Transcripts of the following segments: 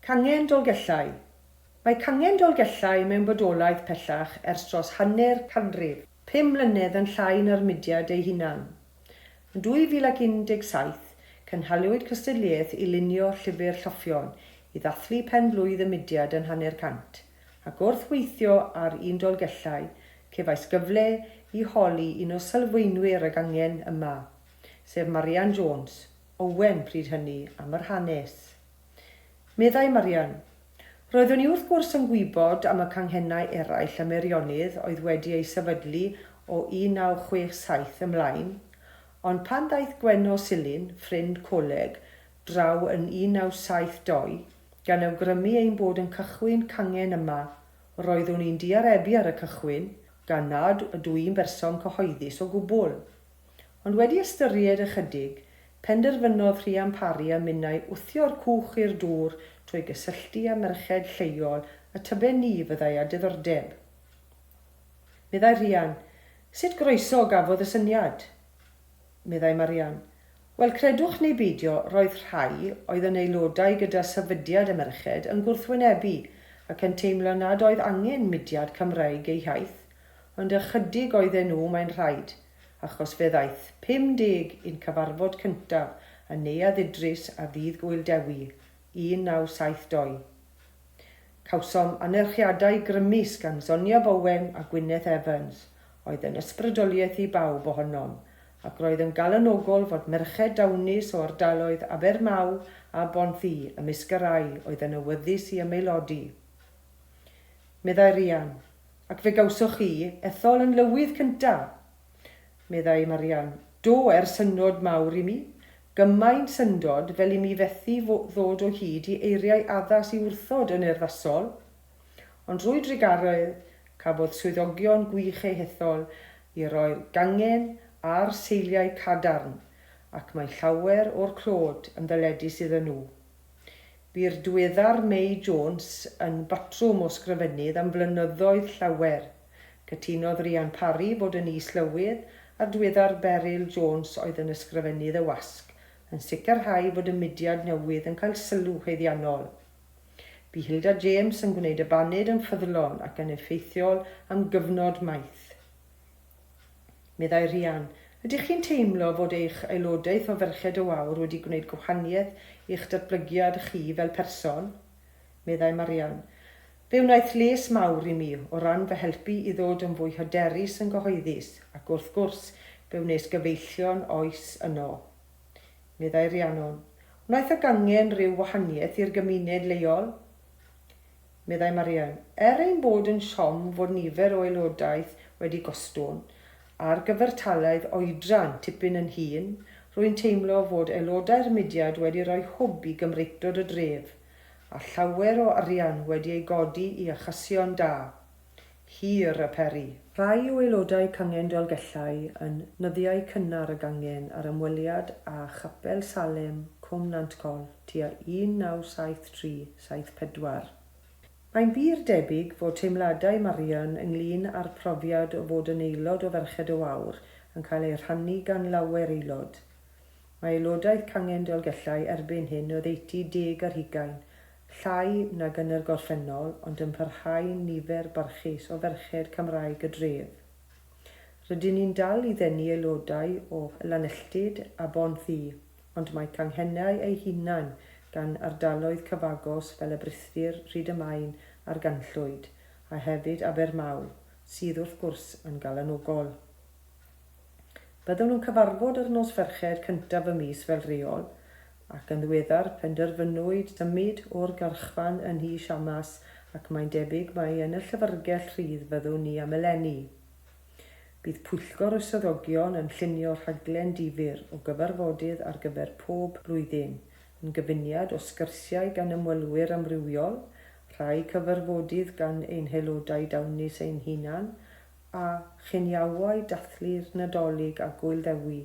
Cangen Dolgellau Mae cangen Dolgellau mewn bodolaeth pellach ers dros hanner canrif, 5 mlynedd yn llai na'r mudiad ei hunan. Yn 2017, cynhaliwyd cystadleuaeth i lunio llyfr lloffion i ddathlu pen-blwydd y mudiad yn hanner cant, ac wrth weithio ar un Dolgellau, cefais gyfle i holi un o sylfaenwyr y gangen yma, sef Marian Jones, Owen pryd hynny, am yr hanes. Meddai Marian, Roeddwn i wrth gwrs yn gwybod am y canghennau eraill ym Meirionnydd oedd wedi eu sefydlu o 1967 ymlaen, ond pan ddaeth Gwenno Silyn, ffrind coleg, draw yn 1972, gan awgrymu ein bod yn cychwyn cangen yma, roeddwn i'n diarebu ar y cychwyn, gan nad ydw i'n berson cyhoeddus o gwbl. Ond wedi ystyried ychydig, penderfynodd Rhian Parry a minnau wthio'r cwch i'r dŵr trwy gysylltu â merched lleol y tyben ni fyddai â diddordeb. Meddai Rhian, Sut groeso gafodd y syniad? Meddai Marian, Wel, credwch neu beidio, roedd rhai oedd yn aelodau gyda Sefydliad y Merched yn gwrthwynebu ac yn teimlo nad oedd angen mudiad Cymraeg eu hiaith, ond ychydig oedden nhw mae'n rhaid, achos fe ddaeth 50 i'n cyfarfod cyntaf yn Neuadd Idris ar Ddydd Gŵyl Dewi, 1972. Cawsom anerchiadau grymus gan Zonia Bowen a Gwyneth Evans, oedd yn ysbrydoliaeth i bawb ohonom, ac roedd yn galonogol fod merched dawnus o ardaloedd Abermaw a Bont-ddu ymysg y rhai oedd yn awyddus i ymaelodi. Meddai Rhian, Ac fe gawsoch chi ethol yn lywydd cynta'. Meddai Marian, Do, er syndod mawr i mi. Gymaint syndod fel i mi fethu ddod o hyd i eiriau addas i wrthod yn urddasol. Ond drwy drugaredd cafodd swyddogion gwych eu hethol i roi'r gangen ar seiliau cadarn, ac mae llawer o'r clod yn ddyledus iddyn nhw. Bu'r diweddar May Jones yn batrwm o sgrifennydd am flynyddoedd llawer. Cytunodd Rhian Parry fod yn is-lywydd a'r diweddar Beryl Jones oedd yn ysgrifennydd y wasg, yn sicrhau fod y mudiad newydd yn cael sylw haeddiannol. Bu Hilda James yn gwneud y baned yn ffyddlon ac yn effeithiol am gyfnod maith. Meddai Rhian, Ydych chi'n teimlo fod eich aelodaeth o Ferched y Wawr wedi gwneud gwahaniaeth i'ch datblygiad chi fel person? Meddai Marian, Fe wnaeth les mawr i mi o ran fy helpu i ddod yn fwy hyderus yn gyhoeddus ac wrth gwrs fe wnes gyfeillion oes yno. Meddai Rhiannon, Wnaeth y gangen ryw wahaniaeth i'r gymuned leol? Meddai Marian, Er ein bod yn siom fod nifer o aelodaeth wedi gostwng, ar gyfartaledd oedran tipyn yn hŷn, rwy'n teimlo fod aelodau'r mudiad wedi rhoi hwb i Gymreictod y dref, a llawer o arian wedi ei godi i achosion da. Hir y peri. Rhai o aelodau Cangen Dolgellau yn nyddiau cynnar y gangen ar ymweliad â Chapel Salem, Cwm Nantcol, tua 1973, 74. Mae'n bur debyg fod teimladau Marian ynglŷn â'r profiad o fod yn aelod o Ferched y Wawr yn cael eu rhannu gan lawer aelod. Mae aelodaeth Cangen Dolgellau erbyn hyn oddeutu deg ar hugain, Llai nag yn yr gorffennol, ond yn parhau'n nifer barchus o ferched Cymraeg y dref. Rydyn ni'n dal i ddenu aelodau o Lanelltyd a Bont-ddu, ond mae canghennau eu hunain gan ardaloedd cyfagos fel y Brithdir, Rhyd-y-main a'r Ganllwyd, a hefyd Abermaw, sydd wrth gwrs yn galonogol. Byddwn yn cyfarfod ar nos Fercher cyntaf y mis fel rheol, ac yn ddiweddar penderfynwyd symud o'r gyrchfan yn Nhŷ Siamas ac mae'n debyg mai yn y Llyfrgell Rhydd fyddwn ni am eleni. Bydd pwyllgor y swyddogion yn llunio rhaglen difyr o gyfarfodydd ar gyfer pob blwyddyn, yn gyfuniad o sgyrsiau gan ymwelwyr amrywiol, rhai cyfarfodydd gan ein haelodau dawnus ein hunan, a chiniawau dathlu'r Nadolig a Gŵyl Ddewi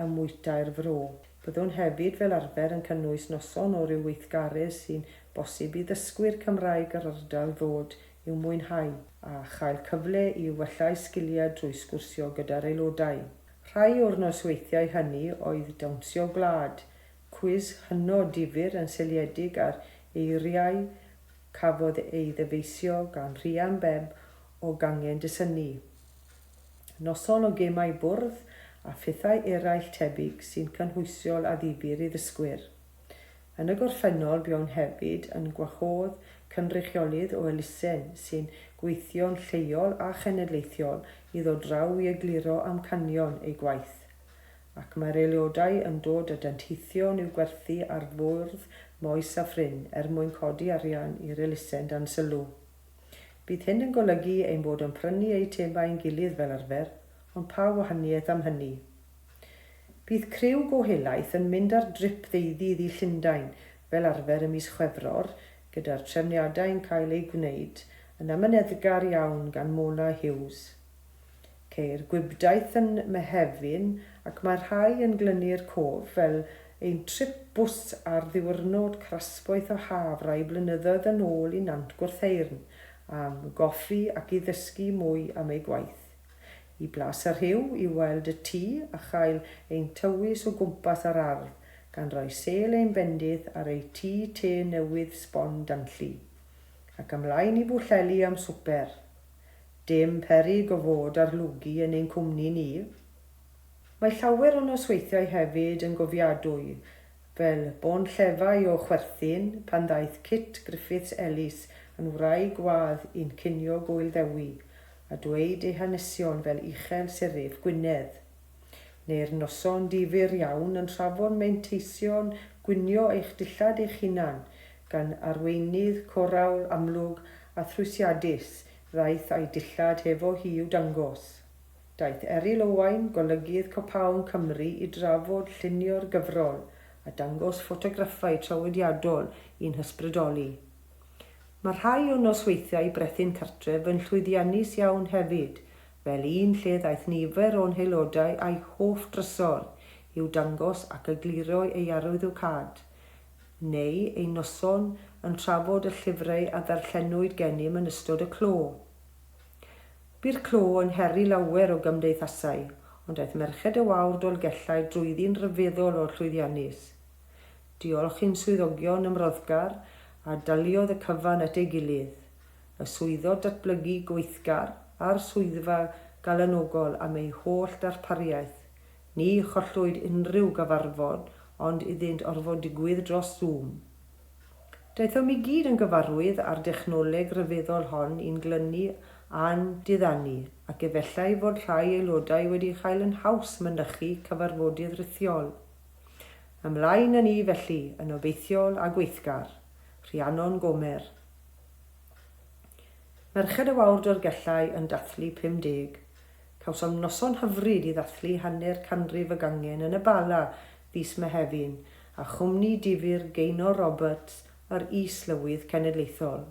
ym mwytai'r fro. Byddwn hefyd fel arfer yn cynnwys noson o ryw weithgaredd sy'n bosib i ddysgwyr Cymraeg yr ardal ddod i'w mwynhau, a chael cyfle i wella'u sgiliau drwy sgwrsio gyda'r aelodau. Rhai o'r nosweithiau hynny oedd dawnsio gwlad, cwis hynod difyr yn seiliedig ar Eiriau cafodd ei ddyfeisio gan Rhian Bebb o gangen Dysynni. Noson o gemau bwrdd a phethau eraill tebyg sy'n cynhwysiol a ddifyr i ddysgwyr. Yn y gorffennol buon hefyd yn gwahodd cynrychiolydd o elusen sy'n gweithio'n lleol a chenedlaethol i ddod draw i egluro amcanion eu gwaith. Ac mae'r aelodau yn dod â danteithion i'w gwerthu ar fwrdd Moes a Phryn er mwyn codi arian i'r elusen dan sylw. Bydd hyn yn golygu ein bod yn prynu eitemau ein gilydd fel arfer, ond pa wahaniaeth am hynny? Bydd criw go helaeth yn mynd ar drip ddeuddydd i Llundain fel arfer ym mis Chwefror, gyda'r trefniadau'n cael eu gwneud yn amyneddgar iawn gan Mona Hughes. Ceir gwibdaith yn Mehefin ac mae rhai yn glynu'r cof fel ein trip bws ar ddiwrnod crasboeth o haf rai blynyddoedd yn ôl i Nant Gwrtheyrn am goffi ac i ddysgu mwy am eu gwaith. I Blas y Rhiw i weld y tŷ a chael ein tywys o gwmpas yr ardd, gan roi sêl ein bendith ar eu tŷ te newydd sbon danlli. Ac ymlaen i Bwllheli am swper. Dim peryg o fod ar lwgu yn ein cwmni ni. Mae llawer o nosweithiau hefyd yn gofiadwy, fel bonllefau o chwerthin pan ddaeth Kit Griffiths Ellis yn wraig wadd i'n cinio Gŵyl Ddewi a dweud ei hanesion fel Uchel Siryf Gwynedd. Neu'r noson difyr iawn yn trafod manteision gwinio eich dillad eich hunan gan arweinydd corawl amlwg a thrwysiadus ddaeth â'i dillad hefo hi i'w dangos. Daeth Eryl Owain, golygydd Copaon Cymru i drafod llunio'r gyfrol a dangos ffotograffau trawiadol i'n hysbrydoli. Mae rhai o nosweithiau Brethyn Cartref yn llwyddiannus iawn hefyd, fel un lle ddaeth nifer o'n haelodau â'i hoff drysor i'w dangos ac egluro ei arwyddocâd, neu ein noson yn trafod y llyfrau a ddarllenwyd gennym yn ystod y clo. Bu'r clo yn her i lawer o gymdeithasau, ond aeth Merched y Wawr Dolgellau drwyddi'n rhyfeddol o llwyddiannus. Diolch i'n swyddogion ymroddgar a daliodd y cyfan at ei gilydd, y swyddog datblygu gweithgar a'r swyddfa galanogol am eu holl darpariaeth, ni chollwyd unrhyw gyfarfod ond iddynt orfod digwydd dros Zoom. Daethom i gyd yn gyfarwydd â'r dechnoleg ryfeddol hon i'n glynu a'n diddanu, ac efallai fod rhai aelodau wedi chael yn haws mynychu cyfarfodydd rhithiol. Ymlaen â ni felly, yn obeithiol a gweithgar. Rhiannon Gomer. Merched y Wawr Dolgellau yn dathlu 50. Cawsom noson hyfryd i ddathlu hanner canrif y gangen yn y Bala fis Mehefin, a chwmni difyr Gaynor Roberts, yr Is-lywydd Cenedlaethol.